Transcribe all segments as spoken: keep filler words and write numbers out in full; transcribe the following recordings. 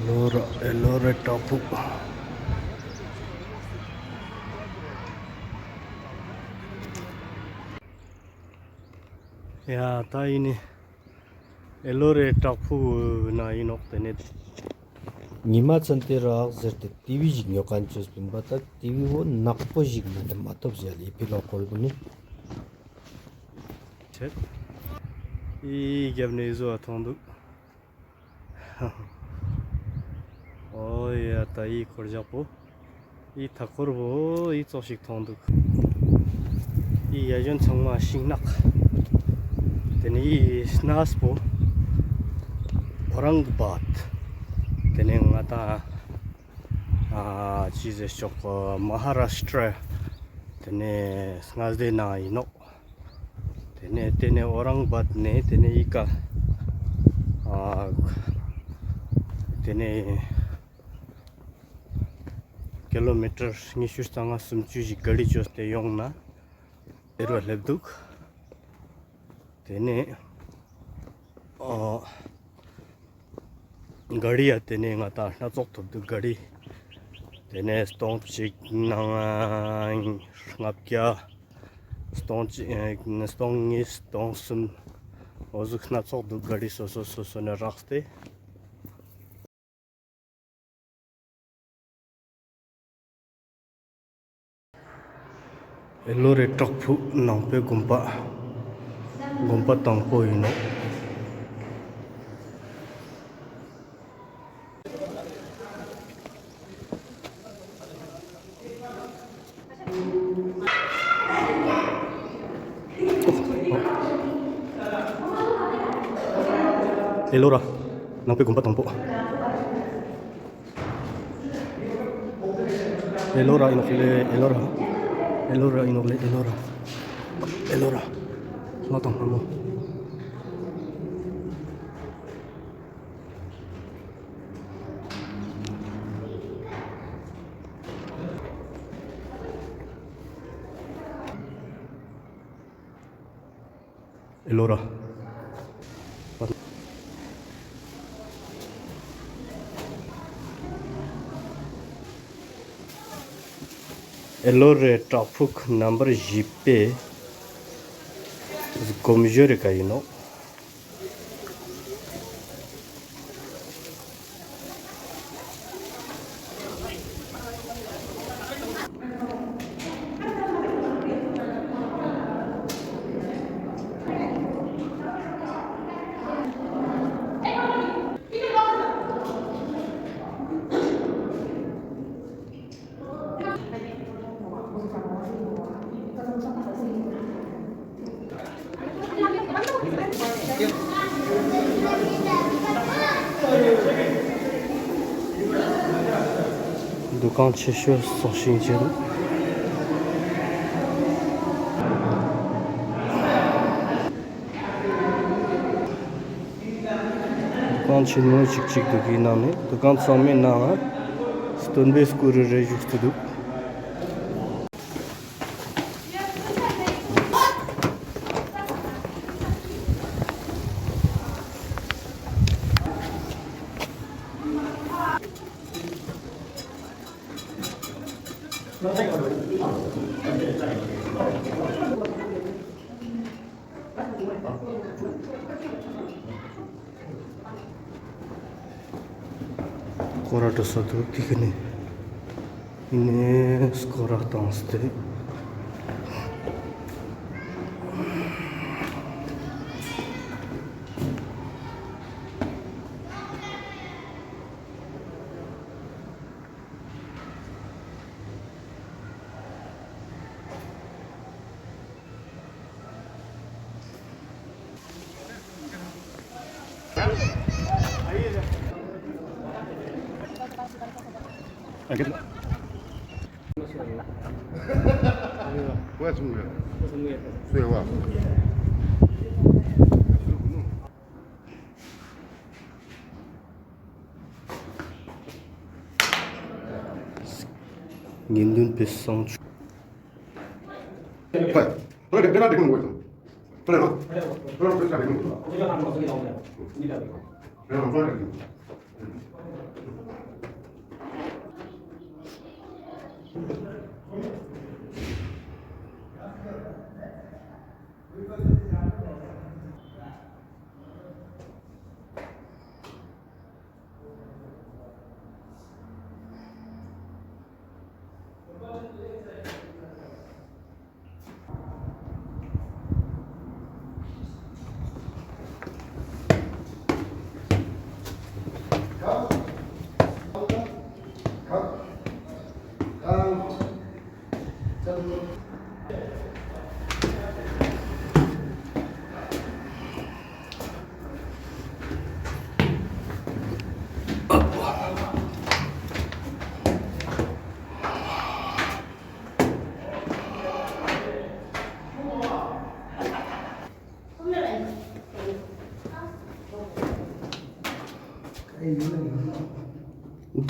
ཨེ་ལོ་ར་ཨེ་ལོ་རའི་བྲག་ཕུག། ཡ་ད་ཨིན་ནི་ཨེ་ལོ་རའི་བྲག་ཕུག་ན་ཨིན་ནོག། ཏེ་ནེ་ཉི་མ་ཚན་ཏེ་རག་ཟེར་ཏེ་ཊི་ཝི་ཞིག་ཉོ་ཁན་ཅོས་པིན་པ། ད་ཊི་ཝི་བོ་ནག་པོ་ཞིག་མ་ཏེ་མ་ཐོབ་ཟེར་ལེ་ཕི་ལོག་ཁོལ་པོ་ནི། ཆེད་ཨི་རྒྱབ་ནེ་ཨི་ཟོ་ཨ་ཐོང་དུག། ཨོ་ཡ་ད་ཨི་འཁོར་ཞག་པོ་ཨི་ཐ་འཁོར་བོ་ཨི་ཙོགས་ཤིག་ཐོང་དུག། ཨི་ཡ་ཞོན་ཚང་མ་ཤིང་ནགས། ཏེ་ནེ་ཨི་སྣ་སྤོ་ཨོ་རང་བད། ཏེ་ནེ་ང་ཏང་ཨ་ཅི་ཟེར་ཅོག་མ་ཧ་ར་ཤི་ཊྲ། ཏེ་ནེ་སྔ་སྡེ་ནང་ཨིན་ནོག། ཏེ་ནེ་ཏེ་ནེ་ཨོ་རང་བད་ནེ་ཏེ་ནེ་ཨི་ཀ་ཨ་ཏེ་ནེ་ཀི་ལོ་མི་ཊར་ཉི་ཤུ་རྩ་ལྔ་སུམ་ཅུ་ཞིག་ག་རི་ཅོས་ཏེ་ཡོང་ན་ཨེ་རུ་ལེབ་དུག། ཏེ་ནེ་ཨ་ག་རི་ཡ་ཏེ་ནེ་ང་ཏང་སྣ་ཚོགས་ཐོབ་དུག་ག་རི། ཏེ་ནེ་སྟོང་གཅིག་ནང་ལྔ་བརྒྱ། སྟོང་གཅིག་ཨེ་སྟོང་གཉིས་སྟོང་གསུམ། འོ་ཟུག་སྣ་ཚོགས་དུག་ག་རི་སོ་སོ་སོ་སོ་ནེ་རགས་ཏེ། ཨེ་ལོ་རའི་བྲག་ཕུག་ནང་པའི་དགོན་པ། དགོན་པ་དང་པོ་ཨིན་ནོག། ཨེ་ལོ་ར་ནང་པའི་དགོན་པ་དང་པོ། ཨེ་ལོ་ར་ཨིན་ནོག་ལེ། ཨེ་ལོ་ར། ཨེ་ལོ་ར་ཨིན་ནོག་ལེ། ཨེ་ལོ་ར། ཨེ་ལོ་ར། ལ་དང་ཧ་མོ། ཨེ་ལོ་ར། ཨེ་ལོ་རའི་བྲག་ཕུག་ནམ་བར་བཞི་པའི་སྒོམ་ཞོར་རི་ཀ་ཨིན་ནོག། དུ་ཀང་ཆེ་ཤོས་སོགས་ཤིང་ཆེ་རུ། དུ་ཀང་ཆེན་མོ་ཅིག་ཅིག་དུག་གི་ནང་ནེ་དུ་ཀང་ཚང་མའི་ནང་ང་སྟོན་པའི་སྐུ་རུ་རེ་བཞུགས་ཏེ་དུག། སྐོར་ར་འགྲོ་ས་དུག་ཏེ་ཀ་ནེ། ཨིན་ནེ་སྐོར་ར་བཏང་སྟེ། དགེ་འདུན་པའི་གསང་མཆོད།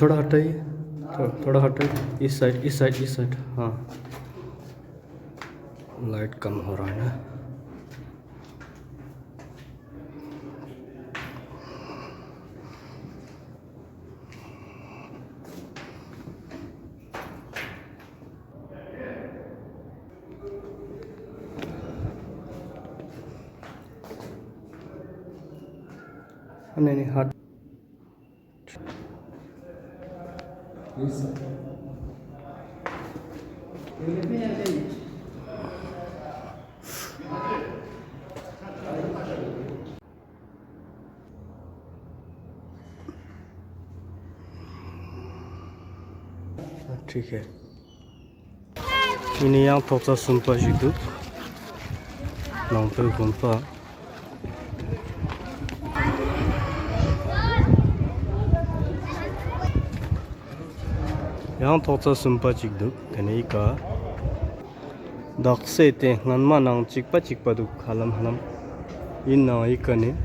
थोड़ा हटाइए, थो-, थोड़ा हटाइए, इस साइड, इस साइड, इस साइड, हाँ। लाइट कम हो रहा है ना। नहीं, नहीं, हट। ठीक है। ཨི་ནི་ཡང་ཐོག་ཚད་གསུམ་པ་ཞིག་འདུག། ནང་པའི་དགོན་པ། ཡང་ཐོག་ཚད་གསུམ་པ་ཅིག་འདུག། དེ་ནས་ཨི་ཀ་དག་ས་དེ་སྔན་མ་ནང་གཅིག་པ་གཅིག་པ་འདུག། ཧ་ལམ་ཧ་ལམ། ཨིན་ནའང་ཨི་ཀ་ནས་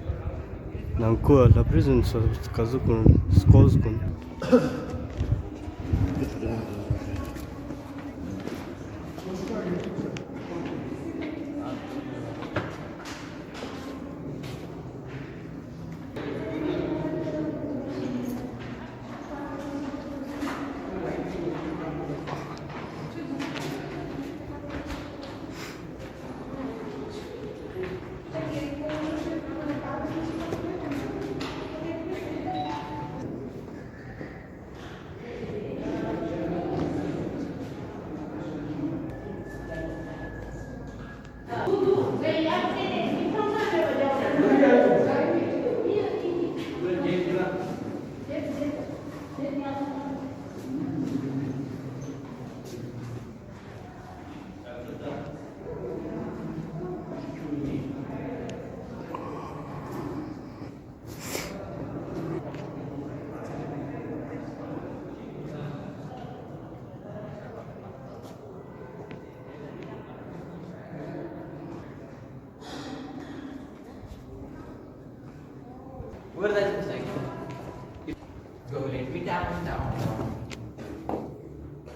ནང་ཁུལ་ལ་ལབ་རེས་ཟིན་སོ་ཀ་ཟུག་གུན་སྐོལ་གུན།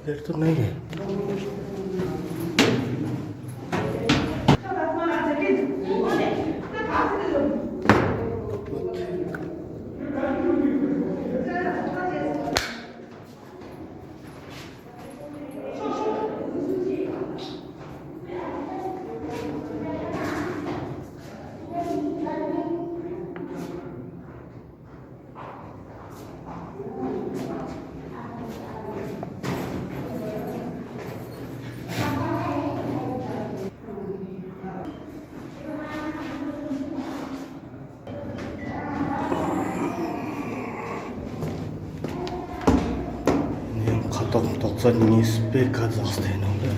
इधर तो नहीं है। ཁ་ཐོག་ཐོག་ཚད་གཉིས་པའི་ཁ་ཟག་སྟེ་ནང་ལ།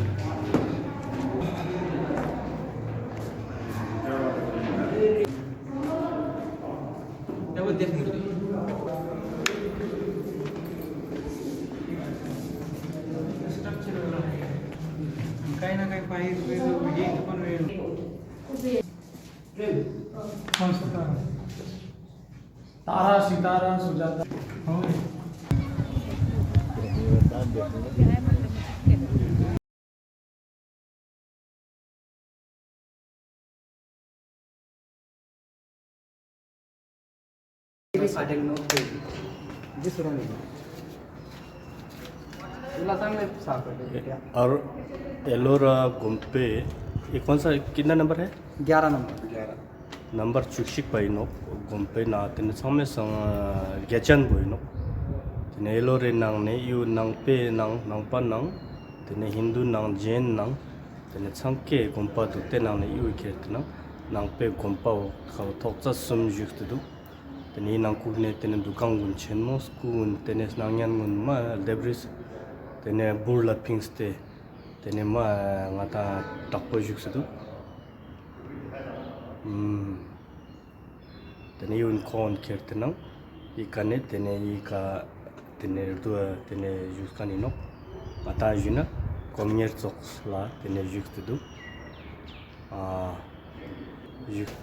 तारा, सितारा, सुजाता। और एलोरा गुम्पे, ये कौन सा, कितना नंबर है? ग्यारह नंबर। ग्यारह। ནམ་བར་བཅུ་གཅིག་པ་ཨིན་ནོག། དགོན་པའི་ནང་ཏེ་ནེ་ཚང་མའི་སང་རྒྱ་ཅན་པོ་ཨིན་ནོག། ཏེ་ནེ་ཨེ་ལོ་རེ་ནང་ནེ་ཡུ་ནང་པའི་ནང་ནང་པ་ནང་ཏེ་ནེ་ཧིན་དུ་ནང་ཇེན་ནང་ཏེ་ནེ་ཚང་ཀའི་དགོན་པ་འདུག། ཏེ་ནང་ནེ་ཡུ་ཁྱེར་ཏེ་ནང་ནང་པའི་དགོན་པ་བོ་ཁ་ཐོག་ཚད་གསུམ་བཞུགས་ཏེ་འདུག། ཏེ་ནེ་ནང་ཁུག་ནེ་ཏེ་ནེ་འདུ་ཁང་གུན་ཆེན་མོ་སྐུ་གུན་ཏེ་ནེ་སྣང་བརྙན་གུན་མ་ལྡེབས་རིས་ཏེ་ནེ་འབུར་ལ་ཕིངས་ཏེ་ཏེ་ནེ་མ་ང་དང་དྲག་པོ་བཞུགས་སེ་འདུག། ཨུམ། ཏེ་ནེ་ཡུན་ཁོང་ཁྱེར་ཏེ་ནང་ཡི་ཀ་ནེ་ཏེ་ནེ་ཡི་ཀ་ཏེ་ནེ་རྡོ་ཏེ་ནེ་བཞུགས་ཁན་ཨིན་ནོག། ང་དང་ཞུས་ན་དཀོན་གཉེར་ཙོགས་ལ་ཏེ་ནེ་བཞུགས་ཏེ་འདུག། ཨ་བཞུགས།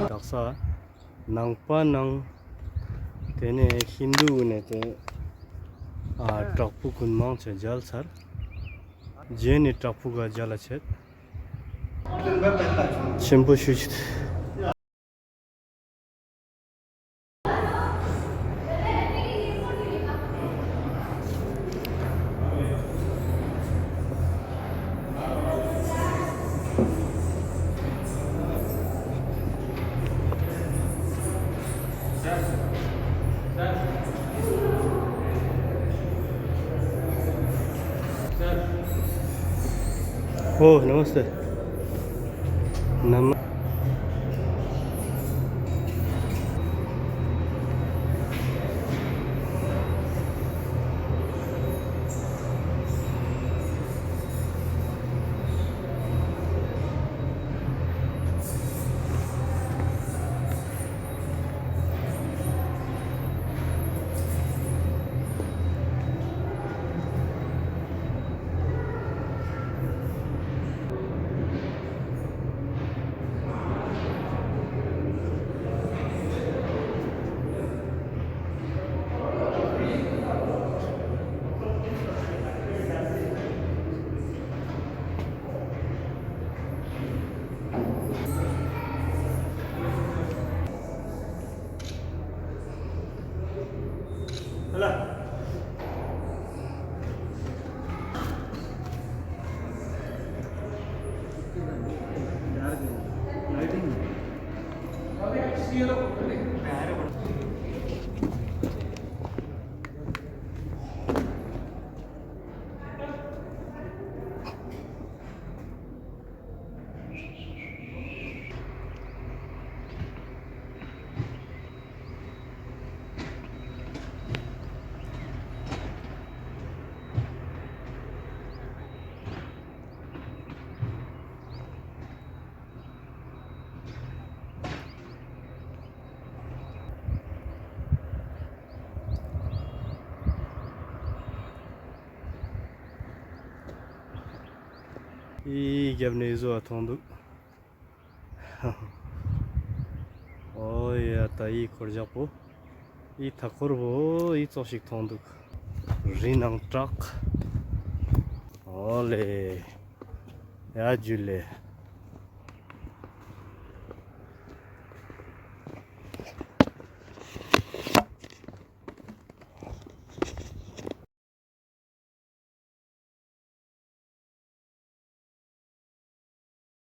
དག་ས་ནང་པ་ནང་ཏེ་ནེ་ཧིན་དུ་གུན་ནི་ཏེ་ཨ་བྲག་ཕུག་གུན་མང་ཆེ་མཇལ་ཚར། རྗེས་ནི་བྲག་ཕུག་ག་མཇལ་ལ་ཆེད། ཆེན་པོ་ཞུ་ཅིག་ཨོ་ནམ་སྟེ། ནམ། འི་རྒྱབ་ནེ་འི་ཟོ་བ་ཐོང་དུག། ཨོ་ཡ་ད་འི་འཁོར་ཞག་པོ། འི་ཐག་འཁོར་བོ་འི་ཙོགས་ཤིག་ཐོང་དུག། རི་ནང་བྲག། ཨོ་ལེ། ཡ་ཇུ་ལེ།